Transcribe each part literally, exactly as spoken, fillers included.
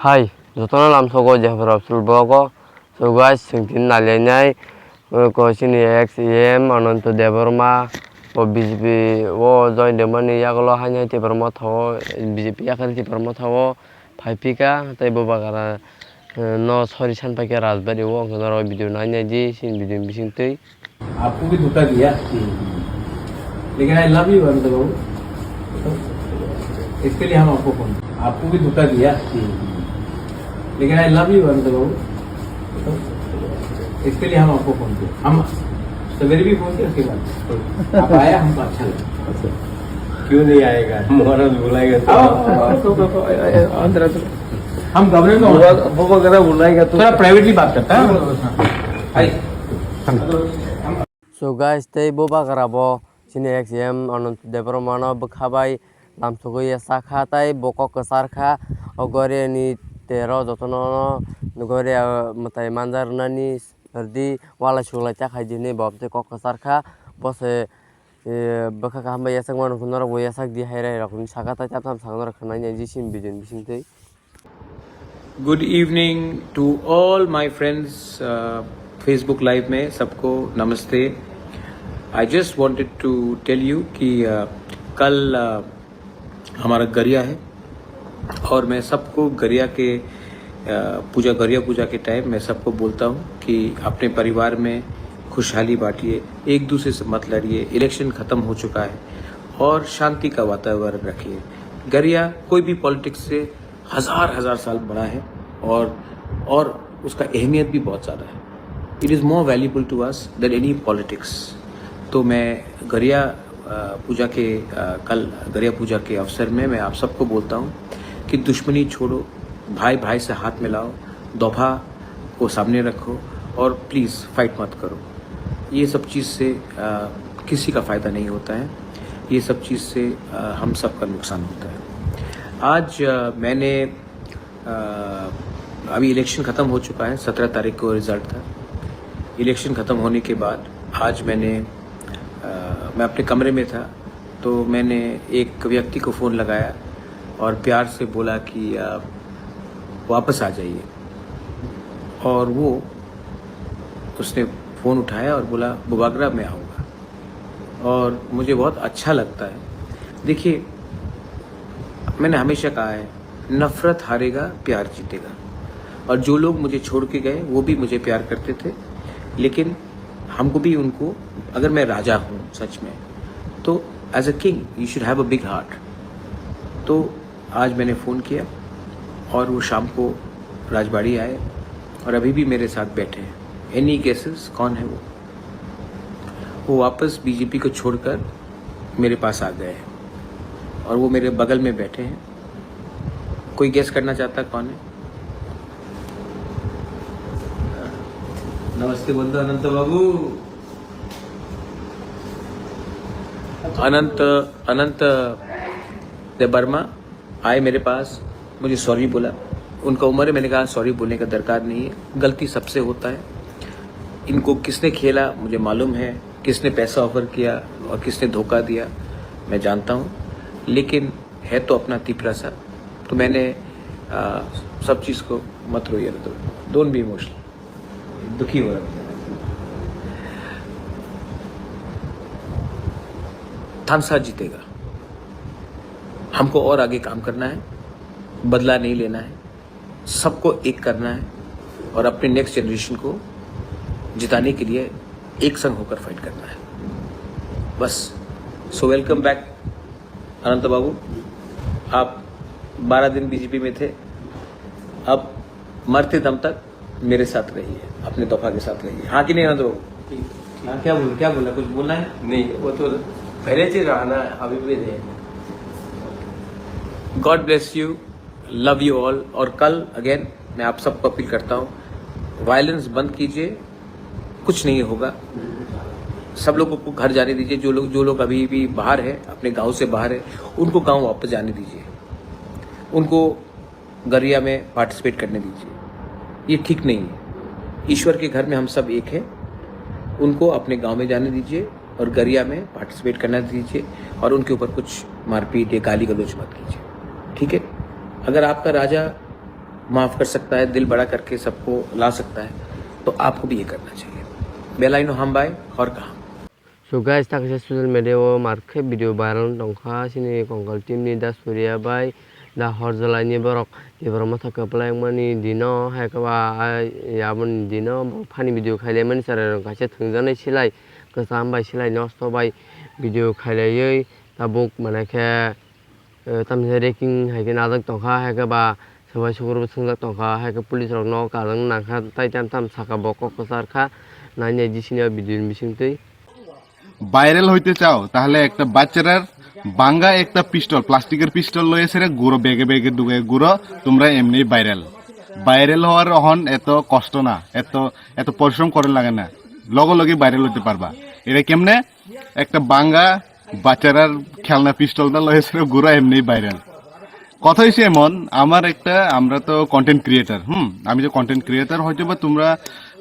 Hai, jotono lamsogo Jefra Abdul Bogo. So guys, chwng tini naliainai, uh, ko chini ex E M Ananto Debbarma, bo B J P o join rwmani yagulo haino Tipra Motha o, B J P yakarwi Tipra Motha o phaiphika, tei bo bagara, uh, no sorry san paikha Rajbari o, wngkha norok video nainai di, chini video bisingtwi. आपको भी धोखा दिया, लेकिन I love you अनंत बाबू, इसके लिए हम आपको फोन, आपको भी धोखा दिया, लेकिन आई लव यू अनंत बाबू, इसके लिए हम आपको फोन किया। हम सवेरे भी फोन किया, उसके बाद आप आया, हमको अच्छा लगा। क्यों नहीं आएगा? महाराज बुलाएगा तो। आओ, आओ, आओ, आओ, आओ, आओ, आओ, अंदर आ जाओ। हम घबराए ना। बुआ, बुआ वगैरह बुलाएगा तो। थोड़ा प्राइवेटली बात करता है। हाँ। आइए। So guys, tei bo bagara bo chini ex M Ananto Debbarma no bwkha bai lamsogwi ya sakha, tei bo kok kwchar kha. O Goria ni tero jotono no Goria mwtai manja rwnani rwdi, walai suglai ta khai di hinwi bo tei kok kwchar kha. Bo se, eh, bwkha kaham bai yachakma nukho norok bo yachak di, hai rai rok hinwi sakha, tei tam tam sakha norok khwnai nai di chini video ni bisingtwi. Good evening to all my friends, uh, Facebook Live में सबको नमस्ते। I just wanted to tell you कि, uh, कल, uh, हमारा गरिया है और मैं सबको गरिया के, uh, पूजा, गरिया पूजा के टाइम मैं सबको बोलता हूँ कि अपने परिवार में खुशहाली बांटिए, एक दूसरे से मत लड़िए, इलेक्शन ख़त्म हो चुका है और शांति का वातावरण रखिए। गरिया कोई भी पॉलिटिक्स से हज़ार हज़ार साल बड़ा है और, और उसका अहमियत भी बहुत ज़्यादा है। It is more valuable to us than any politics। तो मैं गरिया, अ, पूजा के, अ, कल गरिया पूजा के अवसर में मैं आप सबको बोलता हूँ कि दुश्मनी छोड़ो, भाई भाई से हाथ मिलाओ, दोफा को सामने रखो और प्लीज़ फाइट मत करो। ये सब चीज़ से, अ, किसी का फ़ायदा नहीं होता है। ये सब चीज़ से, अ, हम सबका नुकसान होता है। आज, अ, मैंने, अ, अभी इलेक्शन ख़त्म हो चुका है, सत्रह तारीख को रिजल्ट था। इलेक्शन ख़त्म होने के बाद आज मैंने, अ, मैं अपने कमरे में था, तो मैंने एक व्यक्ति को फ़ोन लगाया और प्यार से बोला कि आप वापस आ जाइए। और वो, उसने फ़ोन उठाया और बोला, "बुबागरा मैं आऊँगा।" और मुझे बहुत अच्छा लगता है। देखिए, मैंने हमेशा कहा है, नफ़रत हारेगा, प्यार जीतेगा। और जो लोग मुझे छोड़ के गए, वो भी मुझे प्यार करते थे, लेकिन हमको भी उनको, अगर मैं राजा हूँ सच में, तो as a king you should have a big heart। तो आज मैंने फ़ोन किया और वो शाम को राजबाड़ी आए और अभी भी मेरे साथ बैठे हैं। Any guesses कौन है वो? वो वापस बीजेपी को छोड़कर मेरे पास आ गए हैं और वो मेरे बगल में बैठे हैं। कोई गेस करना चाहता कौन है? नमस्ते बोल दो अनंत बाबू। अनंत, अनंत देवर्मा आए मेरे पास, मुझे सॉरी बोला। उनका उम्र है, मैंने कहा, "सॉरी बोलने का दरकार नहीं है, गलती सबसे होता है। इनको किसने खेला, मुझे मालूम है, किसने पैसा ऑफर किया और किसने धोखा दिया, मैं जानता हूँ, लेकिन है तो अपना तिपरा सा।" तो मैंने, आ, सब चीज़ को मत रोइए, तो don't be emotional। दुखी हो रहा है। थानसा जीतेगा। हमको और आगे काम करना है, बदला नहीं लेना है, सबको एक करना है और अपने नेक्स्ट जनरेशन को जिताने के लिए एक संग होकर फाइट करना है, बस। So welcome back अनंत बाबू, आप बारह दिन बीजेपी में थे, अब मरते दम तक मेरे साथ रहिए, अपने दफा के साथ रहिए। हाँ कि नहीं अनंत बाबू? ठीक, ठीक। हाँ, क्या बोल, क्या बोला? कुछ बोलना है? नहीं, वो तो पहले से रहा ना, अभी भी नहीं। God bless you, love you all। और कल अगेन मैं आप सबको अपील करता हूँ, वायलेंस बंद कीजिए, कुछ नहीं होगा। सब लोगों को घर जाने दीजिए। जो लोग, जो लोग अभी भी बाहर है, अपने गांव से बाहर है, उनको गांव वापस जाने दीजिए। उनको गरिया में पार्टिसिपेट करने दीजिए। ये ठीक नहीं है। ईश्वर के घर में हम सब एक हैं। उनको अपने गांव में जाने दीजिए और गरिया में पार्टिसिपेट करना दीजिए और उनके ऊपर कुछ मारपीट या गाली गलौज मत कीजिए, ठीक है? अगर आपका राजा माफ कर सकता है, दिल बड़ा करके सबको ला सकता है, तो आपको भी ये करना चाहिए। बेला इनो हम भाई और कहा। So guys, taksa social media o markhe video viral tongkha, sini Kongkal team ni Da Surya bai Da Horjalai ni borok, borok motha kwplai wngmani dino, hai khe ba, ai, aboni dino borok funny video khailai mani chwrai rok kaisa thwngjaknai silai kwcham bai silai nosto bai video khailaiwi tabuk mane khe, eh, tamni raking hai khe najak tongkha, hai khe ba swbai sukur bo swngjak tongkha, hai khe police rok no kajak nangkha, tai tam tam saka bo kok kwchar kha, nai nai di sini o video ni bisingtwi. Viral হইতে চাও, তাহলে একটা বাচ্চারার ভাঙ্গা একটা পিস্তল, প্লাস্টিকের পিস্তল লয়ে সেরে ঘুরো, ব্যাগে ব্যাগে ঢুকে ঘুরো, তোমরা এমনি ভাইরাল। ভাইরাল হওয়ার অহন এত কষ্ট না, এত, এত পরিশ্রম করে লাগে না, লগে লগে ভাইরাল হতে পারবা। এটা কেমনে? একটা ভাঙ্গা বাচ্চারার খেলনা পিস্তলটা লয়ে সেরে ঘুরো, এমনি ভাইরাল। কথা হইছে এমন, আমার একটা, আমরা তো কন্টেন্ট ক্রিয়েটার, হুম, আমি যে কন্টেন্ট ক্রিয়েটার, হয়তো বা তোমরা,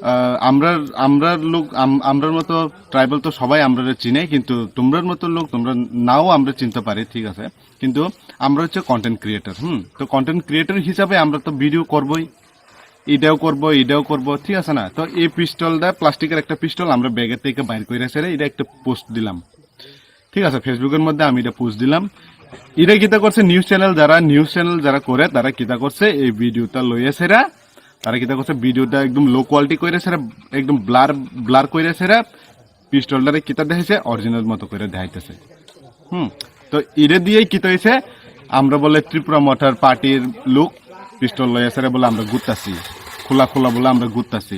আহ, আমরার, আমরার লোক, আম-, আমরার মতো ট্রাইবাল তো সবাই আমরারে চিনে, কিন্তু তোমরার মতো লোক তোমরা নাও আমরা চিনতে পারি, ঠিক আছে, কিন্তু আমরা হচ্ছে কন্টেন্ট ক্রিয়েটার, হুম। তো কন্টেন্ট ক্রিয়েটার হিসাবে আমরা তো ভিডিও করবোই, এটাও করবো, এটাও করবো, ঠিক আছে না? তো এই পিস্তলটা, প্লাস্টিকের একটা পিস্তল আমরা ব্যাগের থেকে বাইর করে সেরে এটা একটা পোস্ট দিলাম, ঠিক আছে, ফেসবুকের মধ্যে আমি এটা পোস্ট দিলাম। এটা কিতা করছে, নিউজ চ্যানেল যারা, নিউজ চ্যানেল যারা করে, তারা কিতা করছে, এই ভিডিওটা লইয়া সেরা, তারা কিতা করছে, ভিডিওটা একদম লো কোয়ালিটি করে সেরা, একদম ব্লার, ব্লার করে সেরা, পিস্তলটারে কিতা দেখাইছে, অরিজিনাল মতো করে দেখাইতেছে। হুম, তো এটা দিয়েই কিতা হয়েছে, আমরা বলে ত্রিপুরা মোটর পার্টির লোক পিস্তল লইয়া সেরা বলে আমরা ঘুরতাছি, খোলা খোলা বলে আমরা ঘুরতাছি।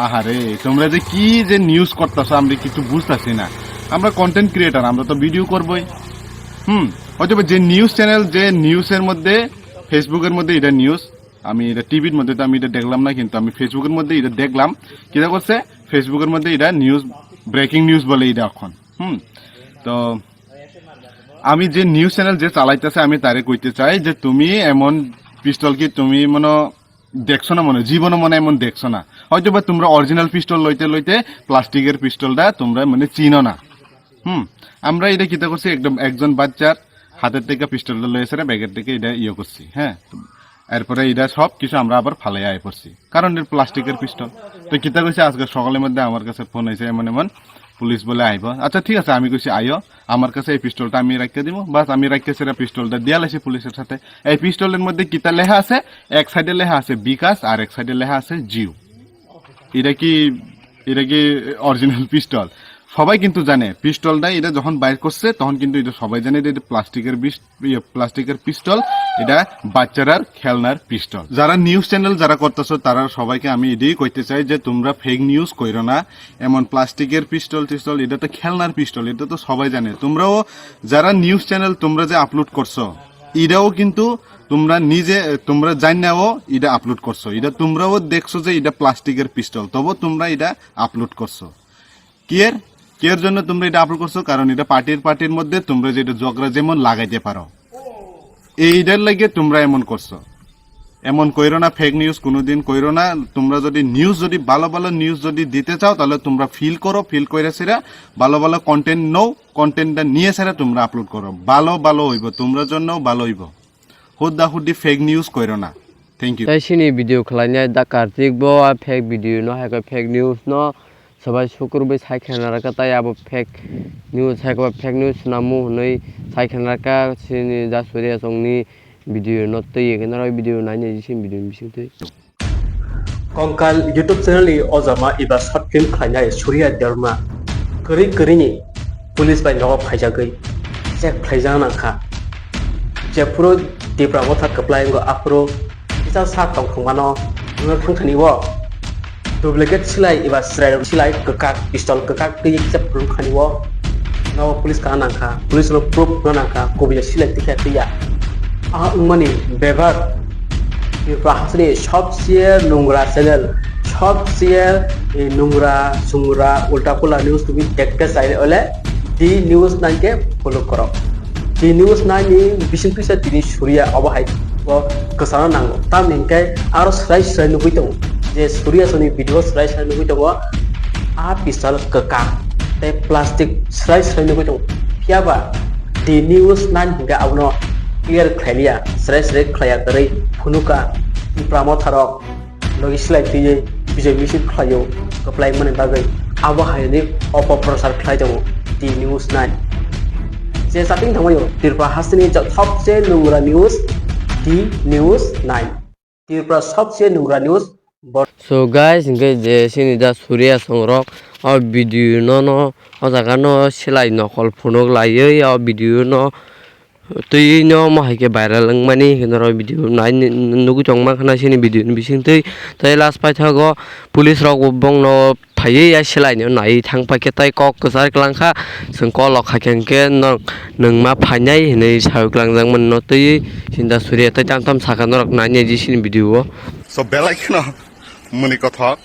আহারে, তোমরা যে কি যে নিউজ করতেছো, আমরা কিছু বুঝতাছি না। আমরা কন্টেন্ট ক্রিয়েটার, আমরা তো ভিডিও করবোই। হুম, হয়তো বা যে নিউজ চ্যানেল, যে নিউজের মধ্যে, ফেসবুকের মধ্যে এটা নিউজ, আমি এটা টিভির মধ্যে তো আমি এটা দেখলাম না, কিন্তু আমি ফেসবুকের মধ্যে এটা দেখলাম। কিতা করছে, ফেসবুকের মধ্যে এটা নিউজ, ব্রেকিং নিউজ বলে এটা এখন। হুম, তো আমি যে নিউজ চ্যানেল যে চালাইতেছে, আমি তারে কইতে চাই যে তুমি এমন পিস্তল কি তুমি মনে দেখছো না, মনে জীবনে মনে এমন দেখছো না। হয়তো বা তোমরা অরিজিনাল পিস্তল লইতে লইতে প্লাস্টিকের পিস্তলটা তোমরা মানে চিনো না। হুম, আমরা এটা কিতা করছি, একদম একজন বাচ্চার হাতের থেকে পিস্তলটা লয়ে সেরা ব্যাগের থেকে এটা ইয়ে করছি, হ্যাঁ, এরপরে এটা সব কিছু আমরা আবার ফালাই আয় পড়ছি, কারণ এটা প্লাস্টিকের পিস্তল। তো কিতা কইছে, আজকে সকালের মধ্যে আমার কাছে ফোন হয়েছে, এমন এমন পুলিশ বলে আইব। আচ্ছা, ঠিক আছে, আমি কইছি আইও, আমার কাছে এই পিস্তলটা আমি রাখিয়ে দিব। বাস, আমি রাখিয়ে সেটা পিস্তলটা দিয়া লাইছি পুলিশের সাথে। এই পিস্তলের মধ্যে কিতা লেখা আছে? এক সাইডে লেখা আছে বিকাশ আর এক সাইডে লেখা আছে জিও। এটা কি, এটা কি অরিজিনাল পিস্তল? সবাই কিন্তু জানে পিস্তলটা, এটা যখন বাইর করছে তখন কিন্তু এটা সবাই জানে এটা, এটা প্লাস্টিকের বিস-, ইয়ে, প্লাস্টিকের পিস্তল, এটা বাচ্চারার খেলনার পিস্তল। যারা নিউজ চ্যানেল যারা করতেছো, তারা সবাইকে আমি এটাই কইতে চাই যে তোমরা ফেক নিউজ কইরো না। এমন প্লাস্টিকের পিস্তল টিস্তল, এটা তো খেলনার পিস্তল, এটা তো সবাই জানে। তোমরাও যারা নিউজ চ্যানেল তোমরা যে আপলোড করছো, এটাও কিন্তু তোমরা নিজে, তোমরা জানাও এটা আপলোড করছো, এটা তোমরাও দেখছো যে এটা প্লাস্টিকের পিস্তল, তবু তোমরা এটা আপলোড করছো। কিয়ের, কিয়ের জন্য তোমরা এটা আপলোড করছো? কারণ এটা পার্টির পার্টির মধ্যে তোমরা যেটা ঝগড়া যেমন লাগাইতে পারো, এইটার লাগে তোমরা এমন করছো। এমন কইরো না, ফেক নিউজ কোনোদিন কইরো না। তোমরা যদি নিউজ, যদি ভালো ভালো নিউজ যদি দিতে চাও, তাহলে তোমরা ফিল করো, ফিল করে সেরা ভালো ভালো কন্টেন্ট নাও, কন্টেন্টটা নিয়ে সেরা তোমরা আপলোড করো। ভালো ভালো হইব, তোমরা জন্যও ভালো হইব। হুদ্দা হুদ্দি ফেক নিউজ কইরো না। Thank you. Tai sini video khlainai da Kartik bo a fake video no, hai khe fake news no sabai sukur bai sai khe naraka, tai abo fake news, hai khe fake news namu hwnwi sai khe naraka. Sini da Surya songni video no twi khe narok video nainai sini video ni bising twi. Kongkal YouTube channel ni ojama iba short film khlainai Surya Debbarma kwrwi kwrwi ni police bai nogo phaijagwi check khlaijak nangkha. Jephuru Tipra motha kwplai wngo, aphuru kisa sa tongthokmano wngna thangthani o duplicate silai eba chwrai silai kwkak, pistol kwkak twi kisa phurungkhani o nogo police kana nangkha, police no proof wngna nangkha, kubui silai tikha twiya. A wngmani bebak Tripura hasteni sobse nungra channel, sobse nungra sungra ulta pula news tumi dekte chaile ole di news nine ke follow korok. Di news nine ni bising twisa tini Surya obo hai o kwchangno nango. Tamni hwnkhe aro swrai swrai nugui tongo je Surya soni video swrai swrai nugui tongo. A pistol kwkak tei plastic swrai swrai nugui tongo. Phiya ba di news nine hwnkhe abono clear khlailiya, swrai swrai khlaiya kwrwi. Phunuka Tipra motharok logi silai twiwi bijai misil khlaio kwplai mani bagwi, abo haini opoprochar khlai tongo T News nine. Je chatting thangmaio Tripura hasteni ja-, sobse nungra news T News nine. Tripura sobse nungra news. So guys, hingke je sini da Surya songrok o video no no o jaga no silai nokol phunuk laiwi o video no twi no mo hai khe viral wngmani hinwi norok video nai nugwi tongma khna sini video ni bising twi tei last paithago police rok bo bongno phaiwi ya silai no nai thang paikhe tei kok kwchar kwlang kha chwng call rok khaikhe hwnkhe no nwng ma phainai hinwi sawi kwlangjak mani no twi sinda Surya tei tam tam sakha norok nai nai di sini video o. So belai kheno muni kothok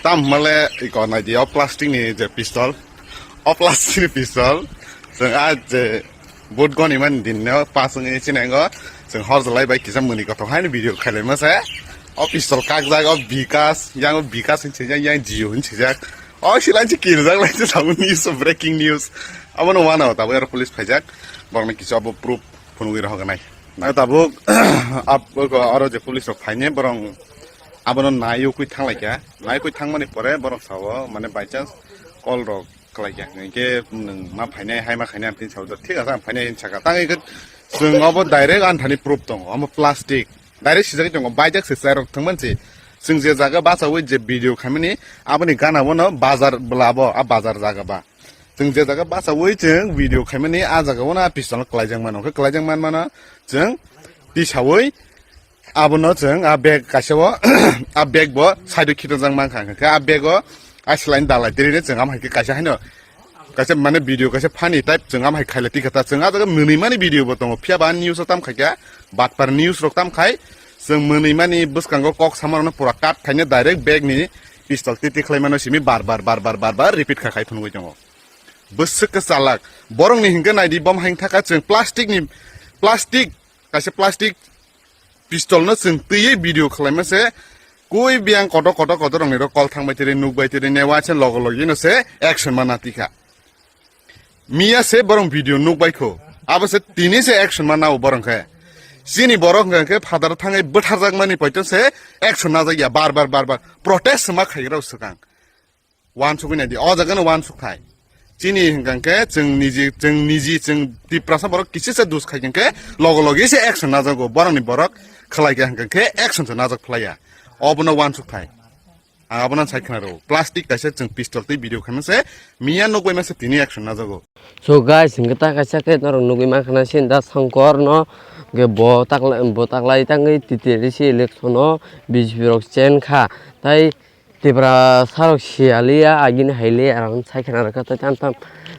tam hwnmale iko nai di o plastic ni je pistol o plastic ni pistol chwng a je Vote goni mani din no pas wngwi sinengo chwng hor jalai bai kisa muni kothok haino video khailaima se. O pistol kakjak o Bikas, yang o Bikas hin sijak, yang Jio hin sijak. O silanchi kirjak lai se tabuk news o breaking news. Abono wano tabuk aro police phaijak. Borokni kisa obo proof phunugwi rohornai. Na tabuk ab oro je police rok phaine borong abono naiyo kui thanglaikha. Nai kui thangmani pore borok sao mane by chance call rok khlai kha. Hinkhe nwng ma phainai, hai ma khainai, ang tini sabo thik asa ang phainai hin saka. Tang ikhe chwng obo direct anthani proof tongo. Omo plastic. Direct sijagwi tongo. Baijak se chairok thwngmani se. Chwng je jaga bachawi je video khaimani, aboni gana bono bazar bwla abo, a bazar jaga ba. Chwng je jaga bachawi chwng video khaimani, a jaga bono a pistol kwlaijak mano. Khe kwlaijak man mano chwng tisawi Abono chwng a bag kaisa o, a bag bo side o khitojak mankha, hwnkhe a bag o a slai dalai tiri chwng am hai khe kaisa haino, kaisa mane video kaisa funny type chwng am hai khailai tikha ta chwng a jaga mwnwi mani video bo tongo, phiya ba news o tam khaikha, batpar news rok tam khai, chwng mwnwi mani bwskango kok sama rokno pura cut khaina direct bag ni pistol titi khlai mano simi bar bar bar bar bar bar repeat kha khai phunugwi tongo. Bwswk khe chalak, borok ni hinkhe naidi bom hai thaka chwng plastic ni, plastic, kaisa plastic pistol no chwng twiwi video khwlaima se, kui biyang kotor kotor kotor rok ni rok call thang bai tiri, nuk bai tiri, ne waisa logo logi no se action ma natikha. Miya se borok video nuk bai kho, abo se tini se action ma nao borok khe. Chini borok hwnkha khe phataro thangwi bwtharjak mani poito se action najak ya, bar bar bar bar protest ma khaigrao swkang. Wansugwi naidi, o jaga no wansuk thai. Chini hwnkha khe chwng niji, chwng niji, chwng Tiprasa borok kisi se dus khai khe logo logi se action najago, borok ni borok khlai khe hwnkha khe action se najak phlai ya. Obono wansuk thai. Ang abono sai khna rw. Plastic kaisa chwng pistol tei video khaima se miya nukbai ma se tini action najago. So guys, hwnkhe ta kaisa khe norok nugwi mankha na sin da Songkor no, hwnkhe bo taklai, bo taklai tangwi T T A D C election o B J P rok chen kha. Tai Tiprasa rok siyaliya, agini hailiya, aro sai khna rwkha, tai tam tam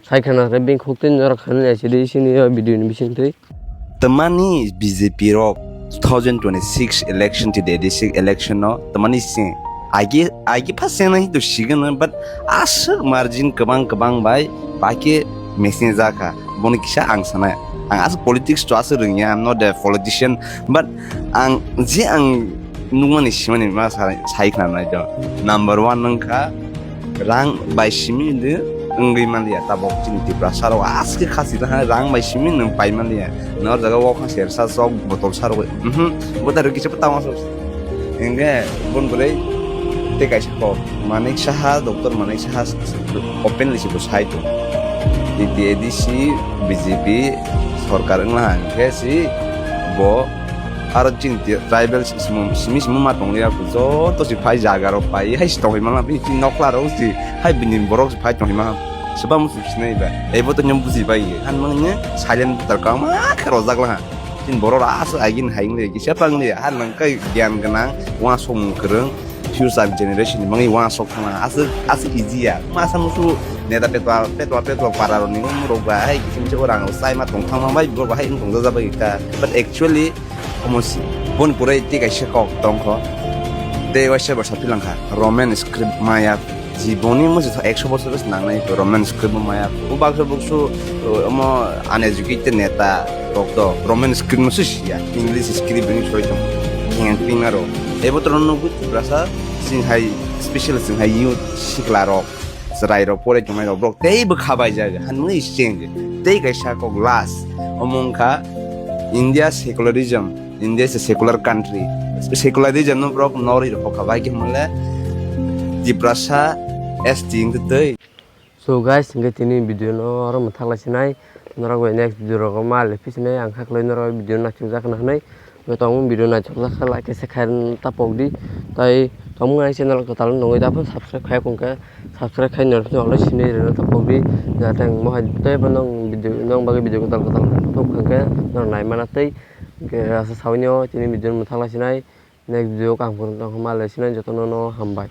sai khna rwkha, bini khuk twi norok khanwi naisidi, sini o video ni bisingtwi. Tamani B J P rok two thousand twenty-six election, T T A D C election no tamani sing agi, agi pha sengna hintu sigano, but aswk margin kwbang kwbang bai baki missing jakha. Boni kisa ang sana, ang aswk politics to aswk rwngya, I'm not a politician, but ang je ang nukmani simani ma sa-, sai khna nai do. Number one wngkha rang bai simi de wngwi manliya tabok chini Tiprasa rok aske khasi laha rang bai simi nwng pai manliya. Nor jaga o kha sersa sok botol sa rok, mhm, botol rok kisa tama sok. Hingke bon bolai te kaisa kok Manik Saha, Doctor Manik Saha openly si bo sai tong. T T A D C B J P sorkar wngla hingke si bo aro chini tribal simi simi ma tonglia joto si phai jaga rok pai hai si tongwi mangla bini chini nokla rok si hai bini borok si phai tongwi mangla sebam si sinai ba ebo to nyom buji bai ye han mangni silent voter kang ma khe rojak laha chini borok aswk agin hai wngli kisa pang li ha nang kai gyan gwnang uansuk mung kwrwng future generation ni mangwi uansuk thangna aswk aswk easy ya masa musu neta petwa petwa petwa para rok ni umrok ba hai kisim se orang sai ma tong thang ma bai borok ba hai wng tong jaja bai ta but actually Omo si, boni pore tei kaisa kok tongkho. Tei waisa bo sapilangkha, Roman script maya. Jiboni musi ekso bosor se nangnai Roman script bo maya. O baksa buksu, o, omo uneducated neta rok to Roman script no se siya. English script bini soi tong. Yang ping aro. Ebo to no nugwi Tiprasa, sing hai special sing hai youth sikla rok. Chwrai rok pore tongnai rok borok tei bwkha bai jaga hanwi change tei kaisa kok last omo wngkha India secularism India is a secular country. Secular di jano borok nori rok kha bai khe mole Tiprasa S T wngtwi. So guys, hingke tini video no oro mwthak lai sinai. Norok bai next video rogo ma le phi sinai, ang kha khlai norok video naisuk jak na hinui. Bo tong video naisuk jak kha, like se khai ta pok di. Tai tong ang channel kwtal nongoi da phun subscribe khai kung khe, subscribe khai nor phi alai sinai rwna ta pok di. Jate ang mohai tei bo nong video, nong bagwi video kwtal kwtal tok kha khe nor nai mana tei. Hingke asa sawini o tini video mwthak lai sinai. Next video kang phuru tong ma le sinai, jotono no hambai.